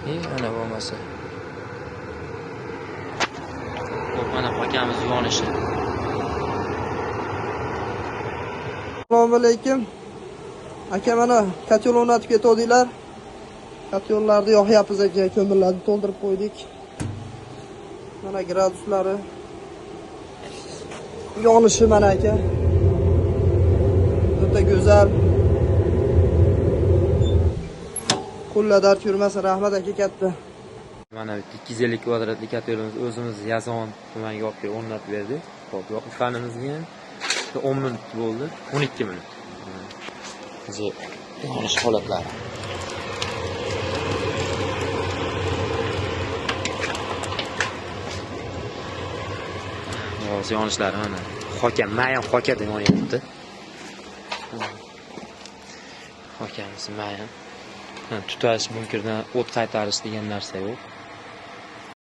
Ana bo'lmasa. Xo'p, mana xokamiz yonishi. Assalomu alaykum. Aka, mana kotel o'rnatib ketdinglar. Kotellarni yoqyapmiz aka, ko'mirlarni to'ldirib qo'ydik. Mana graduslari yonishi mana aka. O'ta go'zal. Qo'llar dard ko'rmasin, rahmat aka katta. Mana bitta 250 kvadratli kotelimiz o'zimiz Yazon tumaniga olib kelib o'rnatib berdik. Xo'p, yoqqanimizga ham 10 minut bo'ldi, 12 minut. O'zi yonish holatlari. Hozir yonishlari mana. Xoka, mayin xokada yonyapti. Xokamiz mayin. Tutash bunkirdan o't qaytarish degan narsa yo'q.